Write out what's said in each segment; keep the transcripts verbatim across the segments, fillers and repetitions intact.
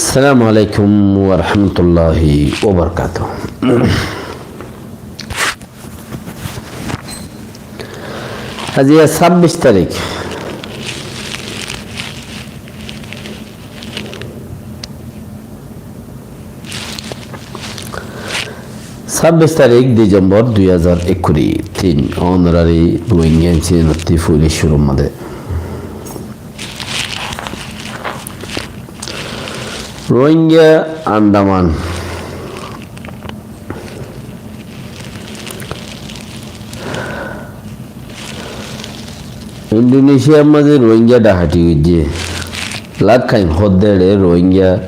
Assalamu alaikum warahmatulláhi wabarakátuhu. Aijja sábbic tarík. Sábbic tarík Disembor dui házar ekkuri tin, onorari Rohingya channel ottú foila cúrur mazé. Rohingya Andaman. Indonesia mazé Rohingya dahati goijjé. Rakhain hoddé Rohingya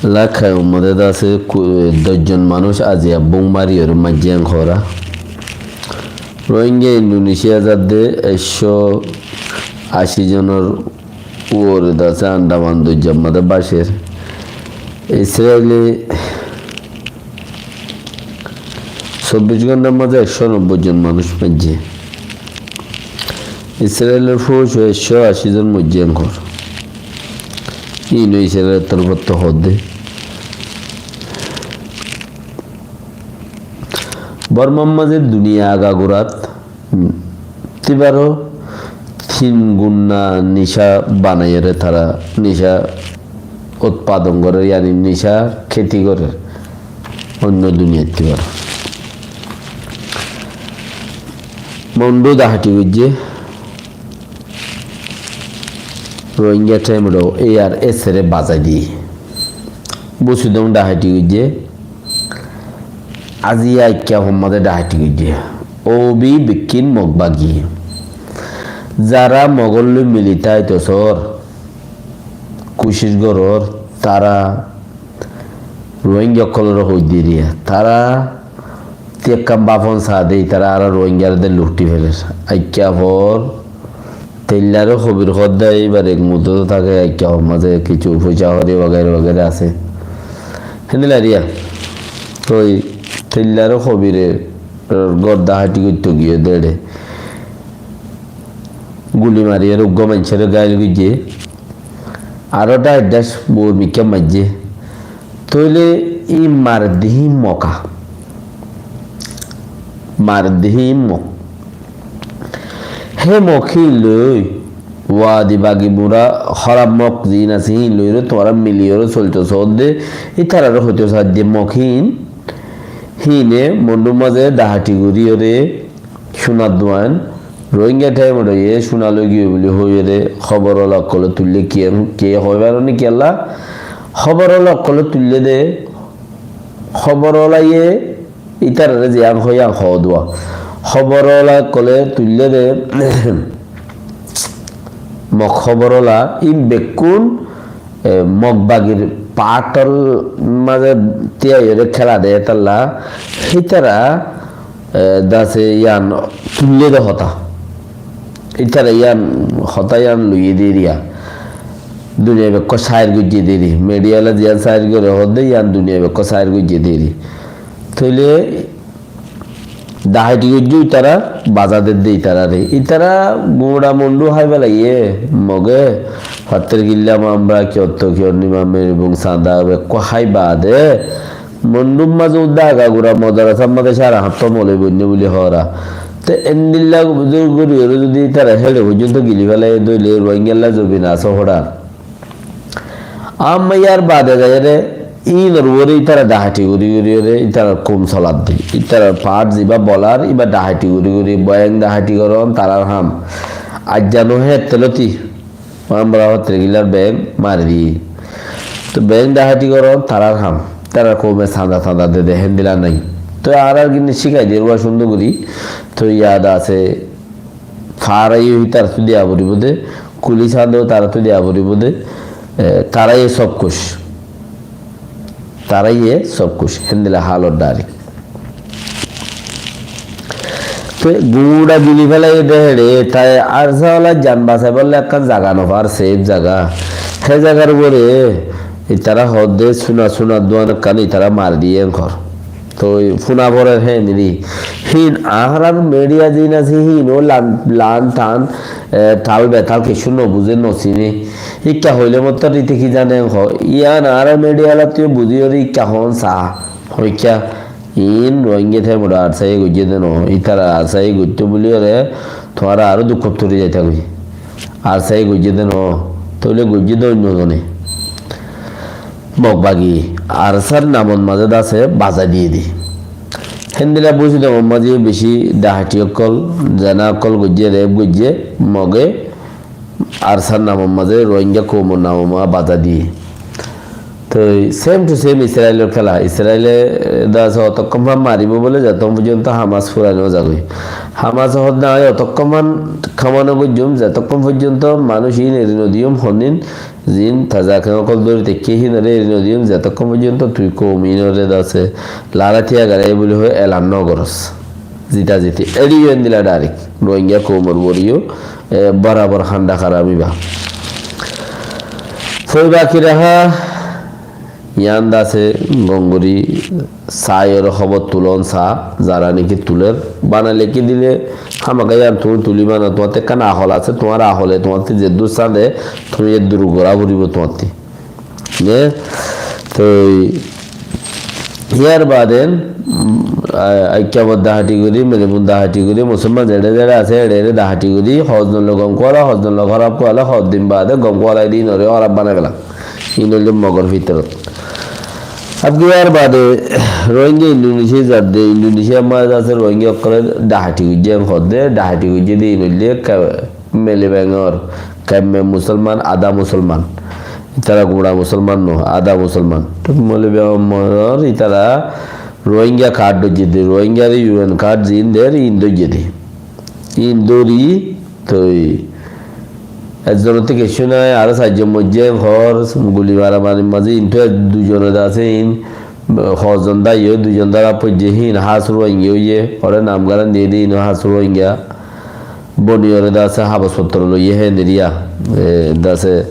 Rakhain mazé de asé ku-, doc zon manúic aijja bum mari ore maijjé en hoór. Rohingya Indonesia zadde ekcó aci zonor uore de asé Andaman doijjar mazé bácer. Israile sobbic gonthar mazé ekcó nobboi zon manúic maijjé. Israilor fóuj ekcó aci zon moijjé en hoór. Iín Israilor torfóttu hoódde. Bormar mazé duniya agagurat, mm, tíbaró tin gunna nica banaiyóre tará nica utpadon gorér, yani nica kéti gorér, oinno duniyaittú baró. Mondu dahati goijjé, Rohingya Tornado, A R S ore bazai diyé. Busidong dahati goijjé, aijja Aikka Fommade dahati goijjé. Obi bekkín Mog bagi. Zara Mogor loi mili táito sór, kucíc gorór, tará Rohingya ókkolore hoóidde eriya. Tará ti ekkán báfon saá de, tará añára Rohingyare de luthi féler. Aikka For, Teillare Kobir hoódde, íbar ek muddot táke, Aikka For mazé kissú foicá hoóri wagaira wagaira asé. Héndilla eriya. Toi Teillare Kobire gór dahati goitto giyé de ére guli mariyóre uggwá maincóre gáil goijjé. Aró dhaic dhaic bou mikká maijjé. Tóile í maredde híin Mog. Maredde híin Mog. Hé Mog híin loi, Wadi Bagi Mura hóraf Mog ziín asé híin loiyóre tuáñra miliyóre soilto soódde, ítararé hoito saidde Mog híin, híine Mondur mazé dahati goríyoré, cúnar duan, Rohingya Tornado ye cúna loi giyé buli hoiyóre hóbor ola ókkole tuille kiyé, kiyé hoi faro né kiyólla? Hóbor ola ókkole tuille de, hóbor olaye ítararé ziyán hoó yían hoó duwa. Hóbor ola ókkole tuille de, Mog hóbor ola, ín bekkún, e, Mog bagir paátor mazé tíyaiyóre kéla de étalla, hítara e, dase yían tuille de hotá. Ítara yían hotá yían loiyé de eriya. Duniya bekkó sair goijjé de eri. Midiya ola ziyán sair gore hoódde yían duniya bekkó sair goijjé de eri. Tóile dahati goijjé ítara, baza dedde ítarare. Ítara guñça Mondu hái felaiyé, Moge, Fatterkilla, Mambra, Kiyotto, Kiyonnima, Merbung, Sanda, bekkó hái baade, Mondur mazé uddá agagura modorasar mazé sare háñtto moloi boinné buli hoóra. Te endilla buzur gori gori zodi tara héçe foijjonto gili félaiye dóile Rohingyalla zobin asé hoçar. Amma yar bade zaiyore inor uore itara dahati gori gori ore itarar koum soladde. Itarar part ziba bolar iba dahati gori gori boyang dahati goron tarar ham. Aijja no hette loti. Mambra Fatterkillar beng mari diye. To beng dahati goron tarar ham. Tarar koume sanda tanda dede héndilla nai. To añárar gini cíkai der uwa cúndor gori. To yad asé, fara yo hítar tu diya foribo de, kuli sanda tara tu diya foribo de, e, tara ye sob kuc. Tara ye sob kuc, héndilla halot dhári. Te guñça gili félaiye de héçe, tai ARSA ola jan basaibolla ekkán zaga no far, safe zaga. Hé zagar uore itara hoódde suna suna duan ekkán itara mari diye enkor. Toi funa forer héndilla. Hín añárar media ziín asé, hín ó lan, lan tan, e, tal betal kessú no buzé, no siné. Íkka hoilé mottor íte ki zane hoó. Yián añárar media alattú buzíyoré íkka hoón saá. Hoikka, iín Rohingya te mura arsai goijjé de no. Ítara arsai goittó buliyóre tuáñra aró dukkót fori zaitagói. Arsai goijjé de no. Tóile goijjé de oinno zone. Mog bagi arsar namot mazé de asé bazai diyé de. Héndilla busidongor mazé beci dahati ókkol, zena ókkol goijjé, rep goijjé, Moge arsar namor mazé Rohingya koumor namor mazé bazai diyé. Toi same to same Israelor kéla. Israele, eh, de asé otokkon fan maribó bóle, zetokon foijjonto Hamas furai no zagói. Hamas hoó de añí otokkon fan kamano goijjum, zetokon foijjonto manúic iín eri no diyum, honnin Ziín taza keén ókkol dóri táikke híinoré eri no diyum, zetokon foijjonto tui koum iínoré de asé lorái tiya garai buli hoi elan no goros. Zita ziti. Eri yó endilla direct. Rohingya koumor uore yó, e, borabor handa haram iba. Foiba ki raha, yián de asé gom gorí Saiyóre hóbor tulon sa, zará niki tuler, bana leki dile, hámaka yián tuñí tuli bana, tuáñtte ekkán ahol asé, tuáñr ahole tuáñtte zeddúr sá de, tuñí eddúr gora foribó tuáñtte. Ne? Toi, yar bade, mm, a-, Aikkabor dahati gorí, Melibun dahati gorí, Musolman zeçe zeçe asé, eçe eçe dahati gorí, hozon loi gom kuwala, hozon loi hóraf kuwala, hoddin bade gom kuwala, edin ore hóraf banai fela. Iín óilde Mogor fitorot. Ab ki yar bade Rohingya Indonesia zadde, Indonesia mazé asé Rohingya ókkole dahati goijjé, en hodde dahati goijjé de iín óilde ka-, Mele Bengor, kemme Musolman, ada Musolman. Itara gura Musolman no, ada Musolman. To Mele Bengor itara Rohingya card dóijje de, Rohingya re U N card ziín der, iín dóijje de. Iín dóri toi ekzonottú kessú nai, aró sairjon moijjé, hoór guli maramarir mazé iín tó ek duizone de asé, iín hozon dá yó duizon dóra foijjé, híin hás Rohingya óiye, ore nam garan diyé de, iín ó hás Rohingya. Boniyore de asé habos fottoro loiyé, héndilla, e, de asé,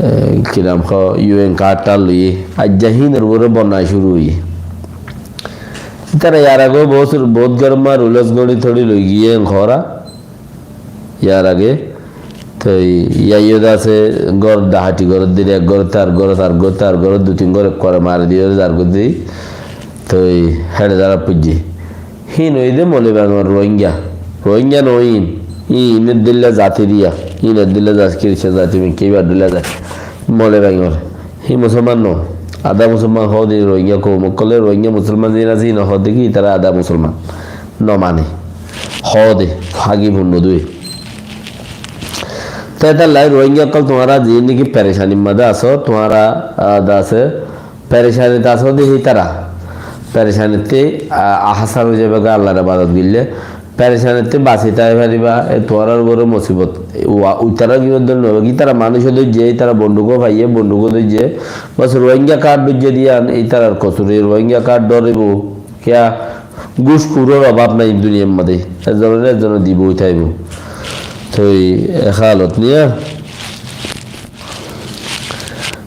e, ki nam hoó, U N card tar loiyé. Aijja híinor uore bonnai cúru óiye. Itara yar age bout, bout gorma rules gori tori loi giyé en hoóra. Yar age, toi, yá yó de asé, gór dahati goródde, ek gór tar gór, tar gór, tar gór, dui tin gór ekkuare mari diyóre zar goddé, toi, héçe zara foijjé. Híin óiye de Mole Bengor Rohingya. Rohingya no híin. Híin eddilla zati diya. Híin eddilla zati, Kiricen zati, Mikká iba eddilla zati. Mole Bengor. Híin Musolman no. Ada Musolman hoó de Rohingya koum ókkole, Rohingya Musolman ziín asé, híin hoó de ki, itara ada Musolman. No mane. Hoó de, fagi funno dui. Te étalla Rohingya ókkol tuáñra ziín niki perecanir mazé asó, tuáñra, ah, de asé, perecanit asó de hítara. Perecanittú, ah, ahásar ói zaiba goi Allar ebadot goille. Perecanittú basi táki fariba, e tuáñrar uore musibot. Ua, ítara ki dóilla no, ítara manúic ó dóijje, ítara bonduk ó faiye, bonduk ó dóijje. Bas Rohingya card dóijje de yián, ítarar kosur, Rohingya card dóribo. Kiyá? Gúckhuror obab nai duniyar mazé. Ekzonore ekzone dibo, ói táibo. Toi e halot niya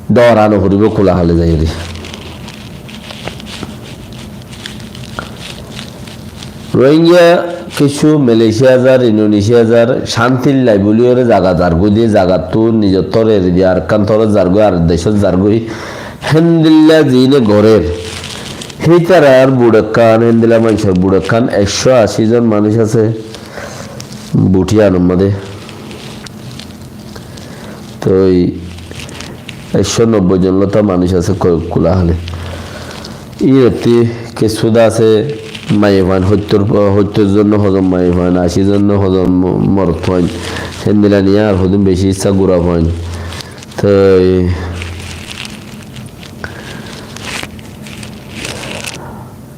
dóra no foribo kula hale zaiyóre. Rohingya kessú Malaysia zar, Indonesia zar, cántir lai buliyóre zaga zargói de, zagattú nizor tor eri de, arekkán torot zargói, arek decot zargói. Héndilla ziíne gorér. Hítarar buçekkán, héndilla maincór buçekkán, ekcó ací zon manúic asé, buçi anor mazé. Toi ekcó nobboi zon lóta manúic asé koi kula hale. Ínottú kessú de asé maiyafuain, hóttor, hóttor zon no hozon maiyafuain, ací zon no hozon mo-, morotfuain. Héndilla niya ar hodún beci issá gurafuain. Toi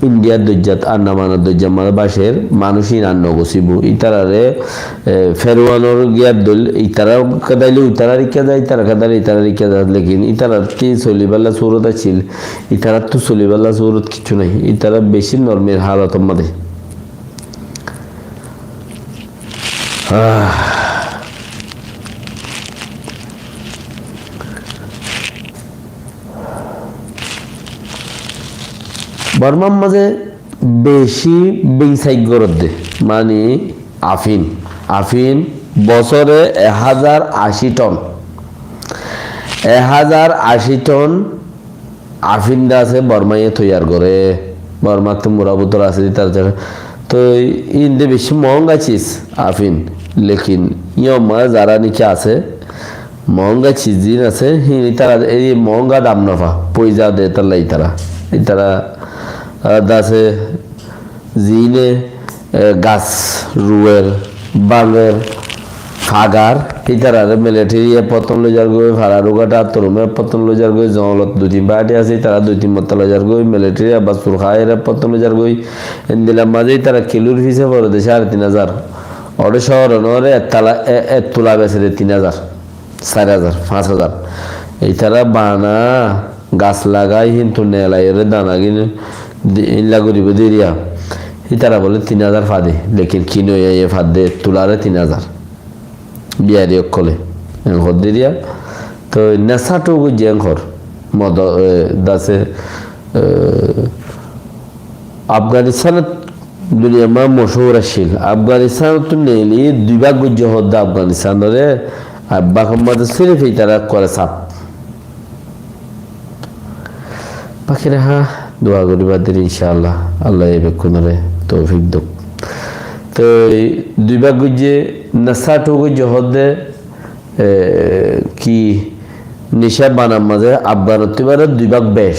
Indiyar doijjat, Andamanor doijjar mazé bácer manúic iín ar no gusíbo. Ítararé, e, feruanor giyar dóil, ítara kedaile ítarar ikká za, ítara kedaile ítarar ikká za, lekin ítarattú solibálla surot accíl, ítarattú solibálla surot kiccú nái. Ítara beci normir halotor mazé. Ah. Bormar mazé beci beinsáik goródde, mani afin. Afin bosóre ek házar ací ton. Ek házar ací ton afin de asé Bormaye toiyar goré. Bormattú mura butor asé de ítara. Toi inde beci mohónga ciz afin. Lekin yó mazé zara niki asé, mohónga ciz ziín asé, híin ítara ei mohónga dam nofa, poiza de ítalla ítara. Ítara, ah, de asé ziíne, e, gas ruer, báñger, fagar, ítarare militariye fottón loizar goi, Fararughat, Attorume fottón loizar goi, zongolot dui tin fathi asé, ítara dui tin motta loizar goi, militari abar Surhaire fottón loizar goi, endilla mazé ítara kilur fise fore de cáre tin házar. Ore cóor onore ettala, e-, ettula bese de tin házar, sair házar, fañs házar. Ítara bana gas lagai, kintu neelaiyoré danagin di-, illa goribo deriya. Ítara bole tin házar fade, lekin kinoiyaye fadde ettulare tin házar. Biyari ókkole. En hoddé diya. Toi nesa thuk goijje en hor. Modo, e, de asé, e, Afganistanot duniyar mazé mochúr accíl. Afganistanottú neeli dui bák goijje hoddé Afganistanore, ar bák mazé sirif ítara ekkore saf. Bakire há, dua goribar der incállah. Allaye bekkúnore toufik douk. Toi dui bák goijje, nesa thuk goijje hoddé, e, ki nicá banar mazé Afganottú ibare dui bák bec.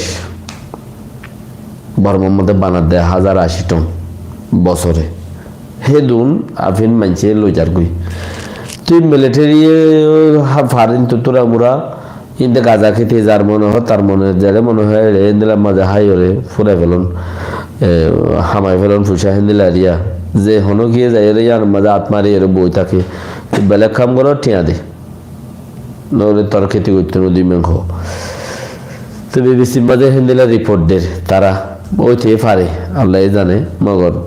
Bormar mazé banar de házar ací ton bosóre. Hédun afin maincé loizar goi. Tui militariye há farin tu tura mura, inde gaza keti zar mone hoó, tar mone zere mone hoó, ere endilla mazé háiyore furai felon, e, hamai felon fucá héndilla eriya. Ze hono kiye zaiyore yar mazé at mariyore boi táke. Tui belek ham goró, thiañ de. Noóile tor keti goittó no diyum en hoó. Te B B C r mazé héndilla report der, tara óite fare, Allaye zane, mogor,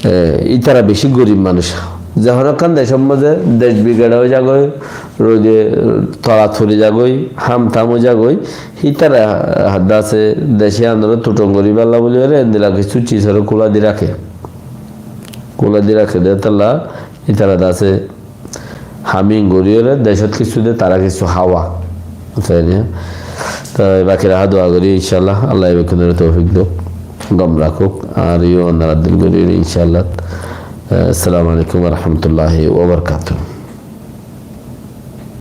e, ítara beci gorib manúic. Zehón ekkán decor mazé dec bigeda ói zagói, roide tola tuli zagói, ham tam ói zagói, ítara de asé dec iyanore tuthon goríballa buli ore endilla kissú cis ore kula di raké. Kula di raké de tolla, ítara de asé Hamin gorí ore decót kissú de, tara kissú háwa. Buijjó né? Toi bakira há dua gorí, incállah, Allah bekkúnore toufik douk, gom rakók, ar yó onorar dil gorí ore, incállah. Eh, assalamu alaikum wa rahmatullahi wa barakatuhu.